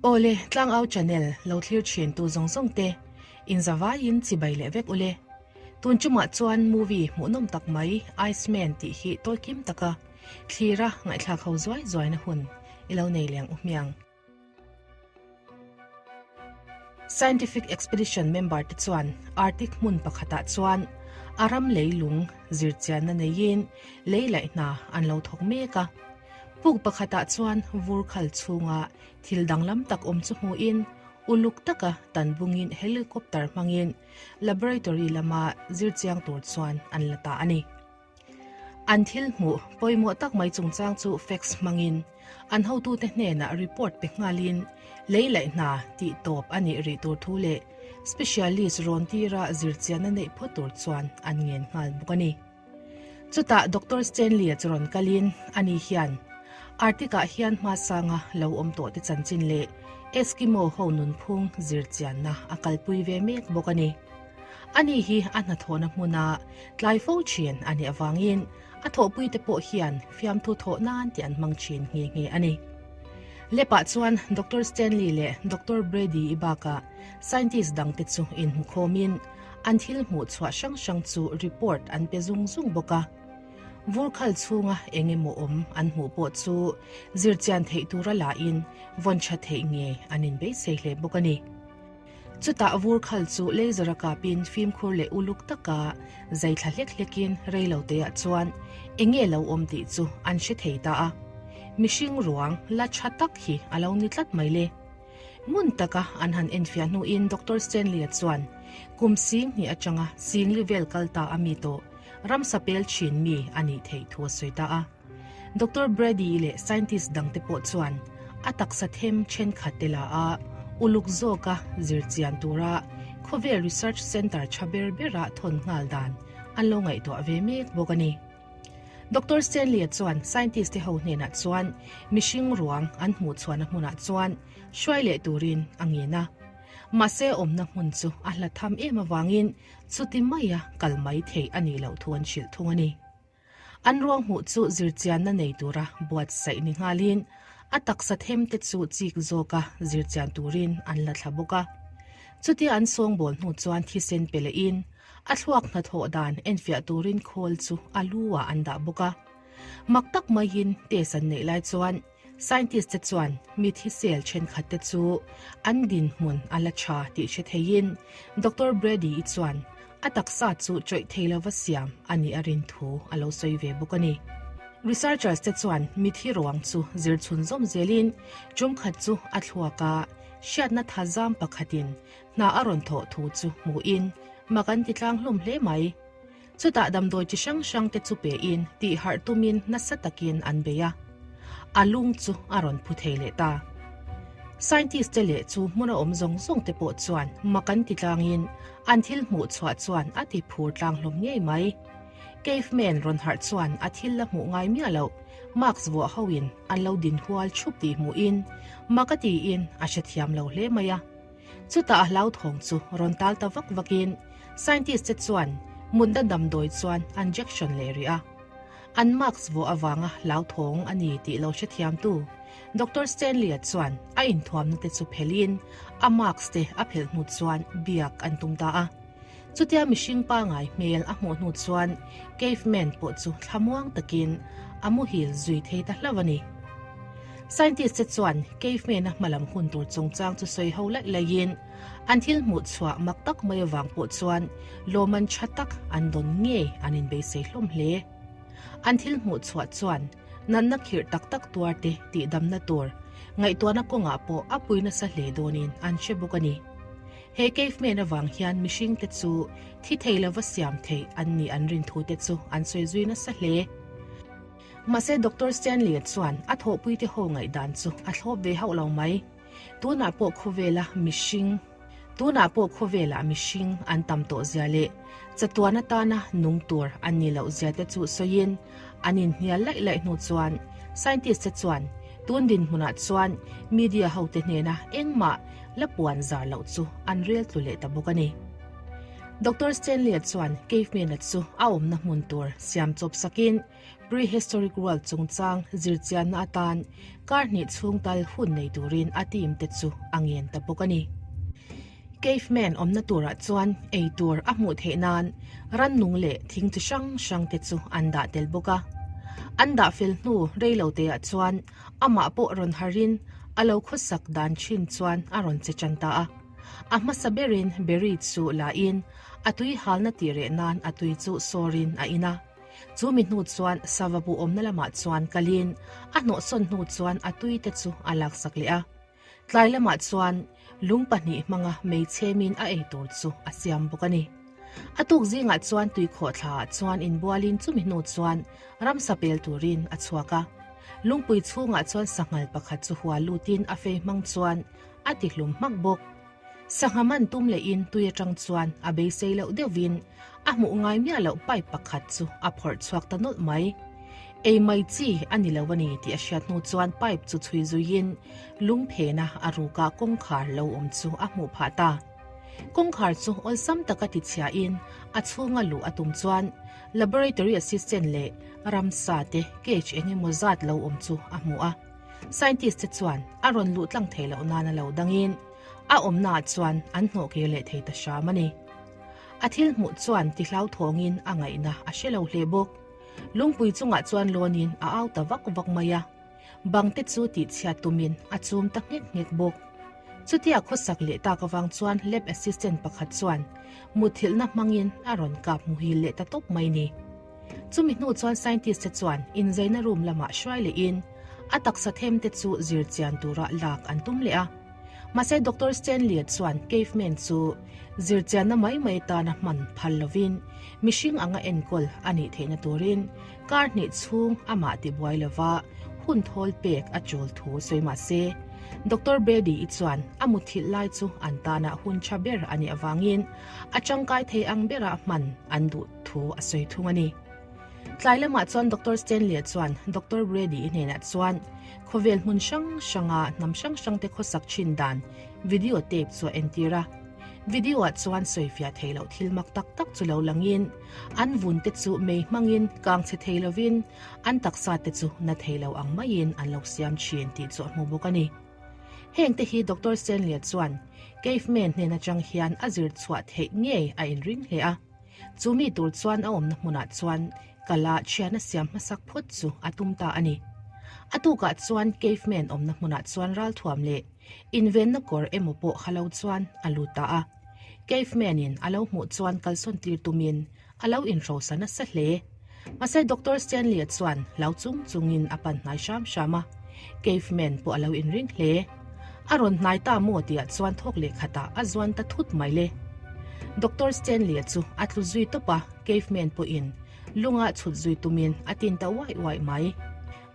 Awle, Tlangau Channel lo thlir thin tu zawng zawng te, in zavaiin chibai leh vek ule. Tun chumah chuan movie hmuhnawm tak mai Iceman tih hi tawikim taka thlira ngaihthlak ho zuai zuaina hun i lo nei leng u hmiang. Scientific Expedition member te chuan Arctic hmun pakhatah chuan a ram leilung zirchianna neiin lei laih hna an lo thawk mek a. Puk pakhatah chuan vur khal chhunga thil danglam tak awm chu hmuhin uluk taka tan bungin helicopter hmangin laboratory lama zirchiang tur chuan an la ta a ni. An thil hmuh pawimawh tak mai chungchang chu fax hmangin an hotute hnenah report pe nghalin lei laih hna tih tawp a nih rih tur thu leh specialist rawn tira zirchianna neih phawt tur chuan an ngen nghal bawk a ni. Chutah Doctor Stanley-a chu rawn kalin ani hian Arctic-ah hian hmasanga lo awm tawhte chanchin leh Eskimo ho nunphung zirchianna a kalpui ve mek bawk a ni. Ani hi a hnathawhna hmuna tlai fo thin a nih avangin a thawhpuite pawh hian fiamthu thawh nan tih an hmang thin nghe nghe a ni. Lepah chuan Doctor Stanley leh Doctor Brady-i bakah scientist dangte chu inhmukhawmin an thil hmuh chhuah hrang hrang chu report an pe zung zung bawk a. Vur khal chhunga eng emaw awm an hmuh pawh chu zirchian theih tura lahin vawn tha theih ngei an inbeisei hle bawk a ni. Chutah vur khal chu laser a kapin fimkhur leh uluk taka zai thla hlek hlekin rei lo teah chuan eng nge lo awm tih chu an hre thei ta a. Mihring ruang la tha tak hi a lo ni tlat mai le. Ngun taka an han enfiah hnuin Doctor Stanley-a chuan kum sing hnih atanga singli vel kal ta a mi tawh ramsa pel thin mi a nih theih thu a sawi ta a. Doctor Brady leh scientist dangte pawh chuan a taksa them thenkhat te la a, uluk zawka zirchian tura khawvel research centre tha ber bera thawn nghal dan an lo ngaihtuah ve mek bawk a ni. Doctor Stanley-a chuan scientist te ho hnenah chuan mihring ruang an hmuh chhuahna hmunah chuan hruai leh turin a ngen a. Mahse awmna hmun chu a hla tham em avangin chuti maia kal mai theih a nih loh thu an hrilh thung a ni. An ruang hmuh chu zirchianna nei tura buatsaih ni nghalin a taksa themte chu chik zawka zirchian turin an la thla bawk a. Chutia an sawngbawl hnu chuan thisen pe lehin a thluak hnathawh dan enfiah turin khawl chu a lu ah an dah bawk a. Mak tak maiin test an neih lai chuan scientist te chuan mi thisel thenkhat te chu an dinhmun a la tha tih hre theiin Doctor Brady-i chuan A taksa chu chawih thei lova siam a nih a rin thu a lo sawi ve bawk a ni. Researchers te chuan mithi ruang chu zir chhun zawm zelin tum khat chu a thluak a, hriatna tha zam pakhatin hna a rawn thawh thu chu hmuhin mak an ti tlang hlawm hle mai. Chutah damdawi chi hrang hrang te chu pein tih harh tumin nasa takin an bei a, a lung chu a rawn phu thei leh ta. Scientist te leh chu hmuna awm zawng zawng te pawh chuan mak an ti tlangin an thil hmuh chhuah chuan a ti phur tlang hlawm ngei mai. Caveman rawn harh chuan a thil la hmuh ngai miah loh mask vuah hoin an lo din hual thup tih hmuhin mak a tiin a hrethiam lo hle mai a. Chutah a hlauthawng chu rawn tal ta vak vakin scientist te chuan mutna damdawi chuan an jection leh rih a. An mask vuah avanga hlauthawng a ni tih lo hrethiamtu Doctor Stanley-a chuan a inthuamna te chu phelhin a mask te a phelh hnu chuan biak an tum ta a. Chutia mihring pangai hmel a hmuh hnu chuan caveman pawh chu thlamuang takin a muhil zui thei ta hlauh a ni. Scientist te chuan caveman-a hmalam hun tur chungchang chu sawi ho laih laihin an thil hmuh chhuah mak tak mai avang pawh chuan lawmman tha tak an dawn ngei an inbeisei hlawm hle. An thil hmuh chhuah chuan natna khirh tak tak tuar te tihdamna tur ngaihtuahna kawngah pawh a pui nasa hle dawnin an hre bawk a ni. He caveman avang hian mihringte chu thi thei lova siam theih an nih an rin thute chu an sawi zui nasa hle. Mahse Doctor Stanley-a chuan a thawhpuite ho ngaihdan chu a thlawp ve hauh lo mai. Tunah pawh khawvela mihring Tunah pawh khawvelah mihring an tam tawh zia leh chatuan atana nung tur an nih loh zia te chu sawiin an inhnial laih laih hnu chuan scientist te chuan tun dinhmunah chuan media hote hnena engmah la puan zar loh chu an rel tlu leh ta bawk a ni. Doctor Stanley-a chuan Caveman-a chu a awmna hmun tur siam chawp sakin Prehistoric World chungchang zirchianna atan kar hnih chhung tal hun nei turin a team te chu a ngen ta bawk a ni. Caveman awmna turah chuan ei tur a hmuh theih nan rannung leh thing chi hrang hrang te chu an dah tel bawk a. An dah fel hnu rei lo teah chuan amah pawh rawn harin a lo khawsak dan thin chuan a rawn che tan ta a. A hmasa berin berry chu la in a tui halna tih reh nan a tui chu sawrin a in a. Chu mi hnu chuan sava bu awmna lamah chuan kalin a hnawhsawn hnu chuan a tui te chu a laksak leh a. Tlai lamah chuan lung pahnih hmanga mei chhemin a ei tur chu a siam bawk a ni. A tuk zingah chuan tuikhawhthla ah chuan inbualin chumi hnu chuan ramsa pel turin a chhuak a. Lungpui chhungah chuan sanghal pakhat chu hua lutin a fei hmang chuan a ti hlum hmak bawk. Sangha man tum lehin tui atang chuan a beisei loh deuhvin a hmuh ngai miah loh pipe pakhat chu a phawrh chhuak ta nawlh mai. Ei mai chi a ni lo a ni tih a hriat hnu chuan pipe chu chhui zuiin lung phena a rukah kawngkhar lo awm chu a hmuh phah ta. Kawngkhar chu awlsam taka tichhiahin a chhunga luh a tum chuan laboratory assistant leh ramsa te cage eng emaw zat lo awm chu a hmu a. Scientist te chuan a rawn luh tlang thei loh nana lo dangin a awmnaah chuan an hnawh kir leh thei ta hram a ni. A thil hmuh chuan ti hlauthawngin a ngaihna a hre lo hle bawk. Lungpui chungah chuan lawnin a au ta vak vak mai a, bang te chu tihchhiat tumin a chum ta nghek nghek bawk. Chutia khawsak leh tak avang chuan lab assistant pakhat chuan mutthilhna hmangin a rawn kap muhil leh ta tawp mai ni. Chumi hnu chuan scientist te chuan inzaina room lamah hruai lehin a taksa them te chu zir chian tura lak an tum leh a. Mahse Doctor Stanley-a chuan caveman chu zir chianna mai mai atana hman phal lovin mihring anga enkawl a nih theihna turin kar hnih chhung amah tibuai lova hun thawl pek a tul thu sawi mah se Doctor Brady-i chuan a muthilh lai chu an tana hun tha ber a nih avangin a tangkai thei ang bera hman an duh thu a sawi thung a ni. Tlai lamah chuan Doctor Stanley-a chuan Doctor Brady-i hnenah chuan khawvel hmun hrang hranga hnam hrang hrangte khawsak thin dan video tape chu a entir a. Video-ah chuan sawifiah thei loh thil mak tak tak chu lo langin an vun te chu mei hmangin kang chhe thei lovin an taksa te chu na thei lo ang maiin an lo siam thin tih chu a hmu bawk a ni. Heng te hi Doctor Stanley-a chuan caveman hnen atang hian a zir chhuah theih ngei a inring hle a. Chu mi tur chuan a awmna hmunah chuan kala thiana siam hmasak phawt chu a tum ta a ni. A tukah chuan caveman awmna hmunah chuan ralthuam leh invenna kawr emaw pawh ha lo chuan a lut ta a. Caveman-in a lo hmuh chuan kalsawn tir tumin a lo inhrosa nasa hle. Mahse Doctor Stanley-a chuan hlau chung chungin a pan hnai hram hram a, caveman pawh a lo inring hle. A rawn hnai ta maw tihah chuan thawk leh khatah a zuan ta thut mai le. Doctor Stanley-a chu a tlu zui tawp a, caveman pawhin lunga chhut zui tumin a tin ta uaih uaih mai.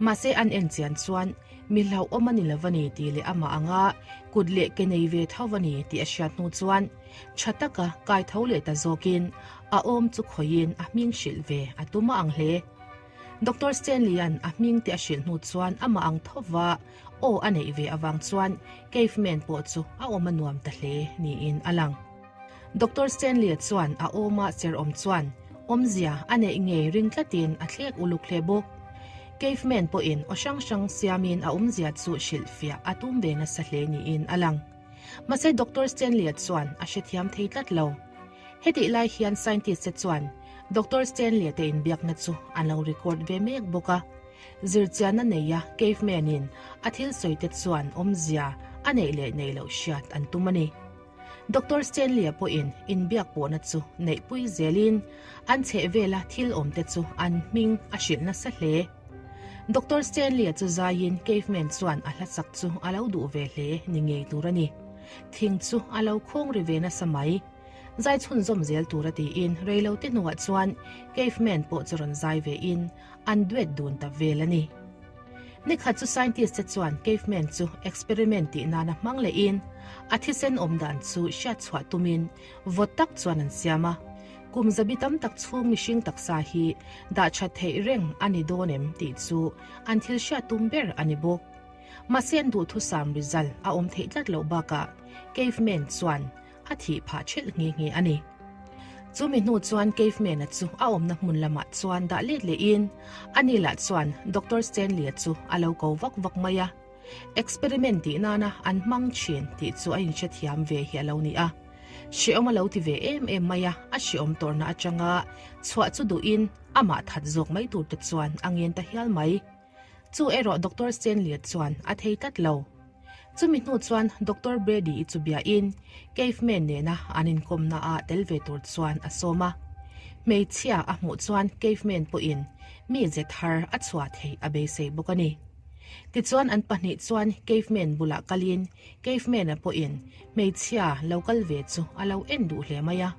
Mahse an en chian chuan mi hlauhawm a ni lo va ni tih leh amah anga kut leh ke nei ve tho va ni tih a hriat hnu chuan tha taka kai tho leh ta zawkin a awm chu khawihin a hming hrilh ve a tum a ang hle. Doctor Stanley-a'n a hming te a hrilh hnu chuan amah ang tho va aw a neih ve avang chuan caveman pawh chu a awm a nuam ta hle niin a lang. Doctor Stanley-a chuan a awma cher awm chuan awmzia a neih ngei ring tlatin a thlek uluk hle bawk. Caveman pawhin aw hrang hrang siamin a awmzia chu hrilhfiah a tum ve nasa hle niin a lang. Mahse Doctor Stanley-a chuan a hrethiam thei tlat lo. Hetih lai hian scientist te chuan Doctor Stanley-a te inbiakna chu an lo record ve mek bawk a. Zirchianna neia caveman-in a thil sawi te chuan awmzia a neih leh neih loh hriat an tum a ni. Doctor Stanley-a pawhin inbiak pawhna chu neihpui zelin an chhehvela thil awmte chu an hming a hrilh nasa hle. Doctor Stanley-a chu zaiin caveman chuan a hla chak chu a lo duh ve hle ni ngei tur a ni. Thing chu a lo khawng ri ve nasa mai. Zai chhunzawm zel tur a tiin reilote hnuah chuan caveman pawh chu rawn zai vein an duet dun ta vel a ni. Nikhat chu scientist te chuan caveman chu experiment tih nana hmang lehin a thisen awm dan chu hriat chhuah tumin vawt tak chuan an siam a. Kum zabi tam tak chhung mihring taksa hi dah that theih reng a ni dawn em tih chu an thil hriat tum ber a ni bawk. Mahse an duhthusam result a awm theih tlat loh bakah caveman chuan a thih phah thelh nghe nghe a ni. Chumi hnu chuan Caveman-a chu a awmna hmun lamah chuan dah let lehin ani lah chuan Doctor Stanley-a chu a lo ko vak vak mai a. Experiment tih nana an hmang thin tih chu a inhrethiam ve hi a lo ni a. Hrehawm a lo ti ve em em mai a, a hrehawm tawrhna atanga chhuah chu duhin amah that zawk mai tur te chuan a ngen ta hial mai. Chu erawh Doctor Stanley-a chuan a thei tlat lo. Chumi hnu chuan Doctor Brady-i chu biain Caveman nena an inkawmna ah tel ve tur chuan a sawm a. Hmeichhia a hmuh chuan Caveman pawhin mi ze thar a chhuah theih a beisei bawk a ni. Tichuan an pahnih chuan Caveman bulah kalin Caveman-a pawhin hmeichhia lo kal ve chu a lo en duh hle mai a.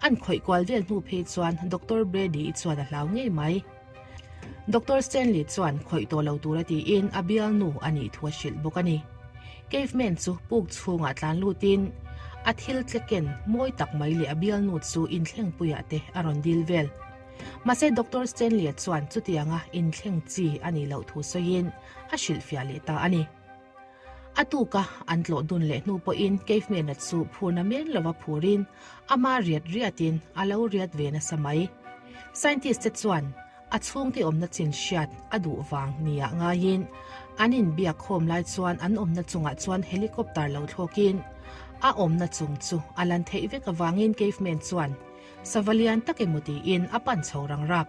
An khawih kual vel hnu phei chuan Doctor Brady-i chuan a hlau ngei mai. Doctor Stanley chuan khawih tawh lo tura tiin a bialnu a nih thu a hrilh bawk a ni. Caveman chu puk chhungah tlan lutin a thil tleken mawi tak mai leh a bialnu chu inthlengpuiah te a rawn dil vel. Mahse Doctor Stanley-a chuan chutianga inthleng chi a nih loh thu sawiin a hrilhfiah leh ta a ni. A tuka an tlawh dun leh hnu pawhin Caveman-a chu phurna men lova phurin ama riat riatin a lo riat ve nasa mai. Scientist-te chuan a chhungte awmna chin hriat a duh vang nia ngaiin an inbiak khawm lai chuan an awmna chungah chuan helicopter lo thlawkin a awmna chung chu a lan theih vek avangin Caveman chuan sava lian tak emaw tiin a pan chho rang rap.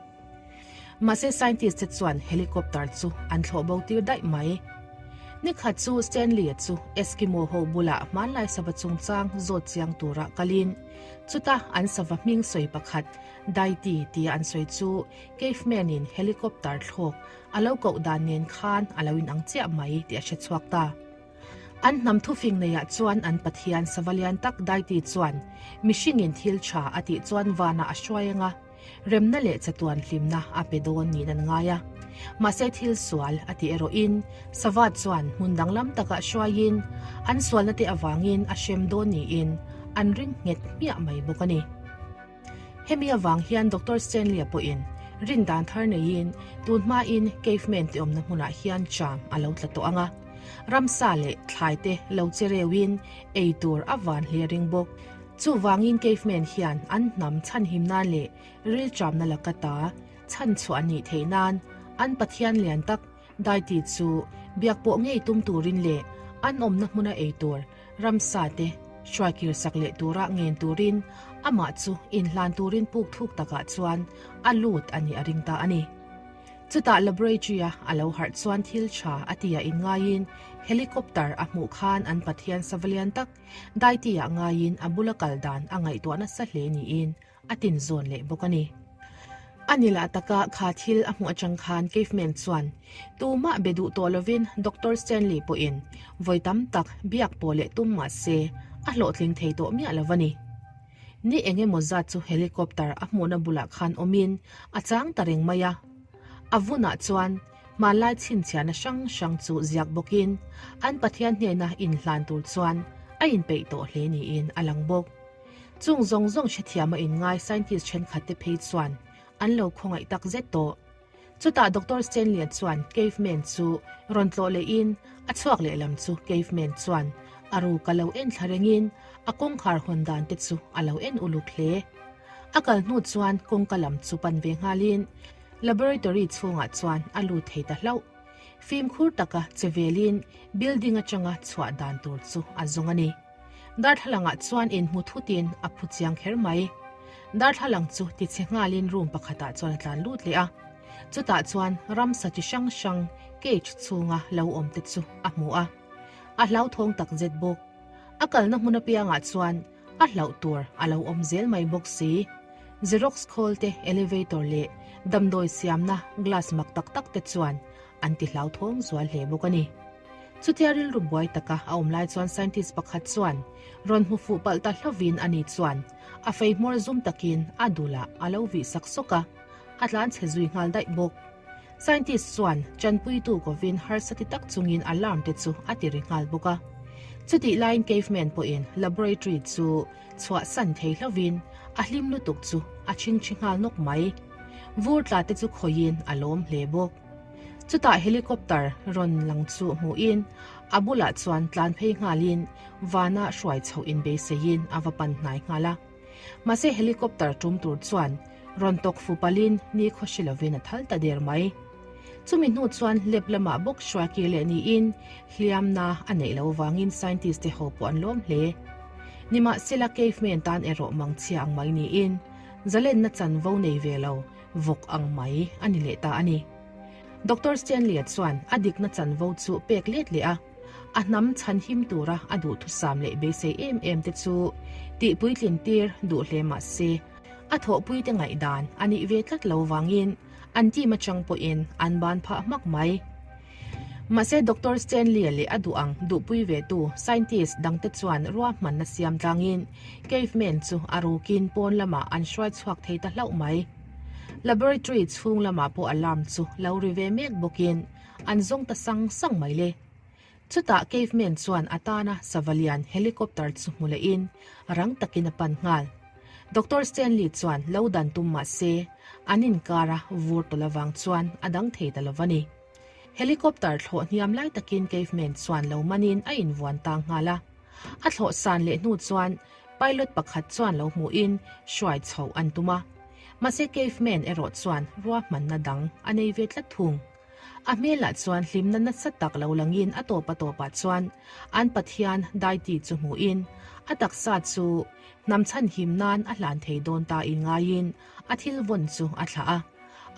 Mahse scientist te chuan helicopter chu an thlawh bo tir daih mai. Nikhat chu Stanley-a chu Eskimo ho bulah hmanlai sava chungchang zawt chiang tura kalin chuta an sava hming sawi pakhat Daiti tia an sawi chu caveman-in helicopter thlawk a lo koh dan nen khan a lo inang chiah mai tih a hre chhuak ta. An hnam thufing neiah chuan an Pathian sava lian tak Daiti chuan mihringin thil tha a tih chuan vanah a hruai anga, Remna leh chatuan hlimna a pe dawn niin an ngai a. Mahse thil sual a tih erawhin Sava chuan hmun danglam takah hruaiin an sualna te avangin a hrem dawn niin an ring nghet hmiah mai bawk a ni. Hemi avang hian Doctor Stanley-a pawhin rin dan thar neiin tun hmain caveman te awmna hmunah hian cham a lo tla tawh ang a. Ramsa leh thlai te lo che reuhin ei tur a van hle ring bawk. Chuvangin caveman hian an hnam chhanhim nan leh rilṭamna laka ta chhanchhuah an nih theih nan an Pathian lian tak Daiti chu biak pawh ngei tum turin leh an awmna hmuna ei tur ramsa te hruaikir sak leh tura ngen turin amah chu inhlan turin puk thuk takah chuan a lut a nih a ring ta a ni. Chutah laboratory-a a lo harh chuan thil tha a tia inngaiin helicopter a hmuh khan an Pathian savalian tak Daiti-ah ngaiin a bula kal dan a ngaihtuah nasa hle niin a tinzawn leh bawk a ni. A ni lah taka kha thil a hmuh atang khan Caveman chuan tumah be duh tawh lovin Doctor Stanley pawhin vawi tam tak biak pawh leh tum mah se a hlawhtling thei tawh miah lo a ni. Ni eng emaw zat chu helicopter a hmuhna bulah khan awmin a chang ta reng mai a. A vunah chuan Hmanlai chhinchhiahna hrang hrang chu ziak bawkin an Pathian hnena inhlan tur chuan a inpeih tawh hle niin a lang bawk. Chung zawng zawng hrethiam a inngai scientist thenkhat te phei chuan an lo khawngaih tak zet tawh. Chutah Doctor Stanley-a chuan caveman chu rawn tlawh lehin a chhuak lehlam chu caveman chuan a ruk a lo en thla rengin a kawngkhar hawn dan te chu a lo en uluk hle. A kal hnu chuan kawngka lam chu pan ve nghalin Laboratory chhungah chuan a lut thei ta hlauh. Fimkhur taka che velin building atanga chhuah dan tur chu a zawng a ni. Darthlalangah chuan inhmu thutin a phu chiang kher mai. Darthlalang chu tichhe nghalin room pakhatah chuan a tlan lut leh a. Chutah chuan ramsa chi hrang hrang cage chhunga lo awm te chu a hmu a. A hlauthawng takzet bawk. A kalna hmun apiangah chuan a hlauh tur a lo awm zel mai bawk si. Xerox khawl te, elevator leh damdawi siamna glass mak tak tak te chuan an ti hlauthawng zual hle bawk a ni. Chutia rilru buai taka a awm lai chuan scientist pakhat chuan rawn hmu fuh palh ta hlovin ani chuan a fei hmawr zum takin a dulah a lo vih sak sawk a, a tlan chhe zui nghal daih bawk. Scientist chuan tanpuitu kovin harsa ti tak chungin alarm te chu a ti ri nghal bawk a. Chutih laiin caveman pawhin laboratory chu chhuahsan thei hlovin a hlim lutuk chu a chhingchhi nghal nawk mai. Vur tla te chu khawihin a lawm hle bawk. Chutah helicopter rawn lang chu hmuhin a bulah chuan tlan phei nghalin vana hruai chhoh inbeiseiin a va pan hnai nghal a. Mahse helicopter tum tur chuan rawn tawk fu palin nikhaw hre lovin a thal ta der mai. Chumi hnu chuan lab lamah bawk hruai kir leh niin hliamna a neih loh vangin scientist te ho pawh an lawm hle. Nimahsela caveman tan erawh mangchhia ang mai niin zalenna chanvo nei ve lo vawk ang mai a ni leh ta a ni. Doctor Stanley-a chuan a dikna chanvo chu pek let leh a, a hnam chhanhim tura a duhthusam leh beisei em em te chu tihpuitlin tir duh hle mah se, a thawhpuite ngaihdan a nih ve tlat lo vangin an team atang pawhin an ban phah hmak mai. Mahse Doctor Stanley-a leh a duh ang duhpui ve tu scientist dangte chuan ruahmanna siam tlangin caveman chu a rukin pawn lamah an hruai chhuak thei ta hlauh mai. Laboratory chhung lamah pawh alarm chu lo ri ve mek bawkin an zawng ta sang sang mai le. Chutah caveman chuan a tana sava lian helicopter chu hmu lehin rang takin a pan nghal. Doctor Stanley chuan lo dan tum mah se an inkara vur tawlh avang chuan a dang thei ta lo va ni. Helicopter thlawh hniam lai takin caveman chuan lo manin a invuan ta nghal a. A thlawh san leh hnu chuan pilot pakhat chuan lo hmuhin hruai chhoh an tum a. Mahse caveman erawh chuan ruahmanna dang a nei ve tlat thung. A hmelah chuan hlimna nasa tak lo langin a tawp a tawpah chuan an Pathian Daiti chu hmuhin a taksa chu hnam chhanhim nan a hlan thei dawn ta in ngaiin a thil vawn chu a thlah a.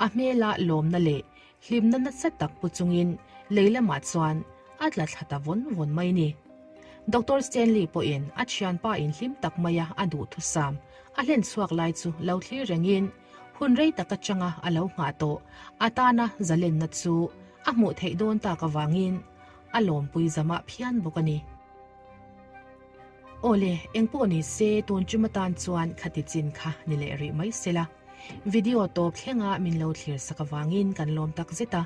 A hmela lawmna leh hlimna nasa tak pu chungin lei lamah chuan a tla thla ta vawn vawn mai ni. Doctor Stanley pawhin a thianpa in hlim tak maia a duhthusam a hlen chhuak lai chu lo thlir rengin Hun rei tak atanga a lo nghah tawh atana zalenna chu a hmuh theih dawn tak avangin a lawmpui zamah phian bawk a ni. Awle, engpawh ni se tun tum atan chuan khati chin kha ni leh rih mai sela. Video tawp thlenga min lo thlir sak avangin kan lawm tak zet a.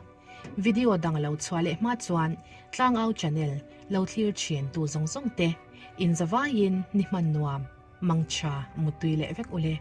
Video dang lo chhuah leh hma chuan Tlangau channel lo thlir thin tu zawng zawng te inzavaiin ni hman nuam, mangtha, muttui leh vek ule.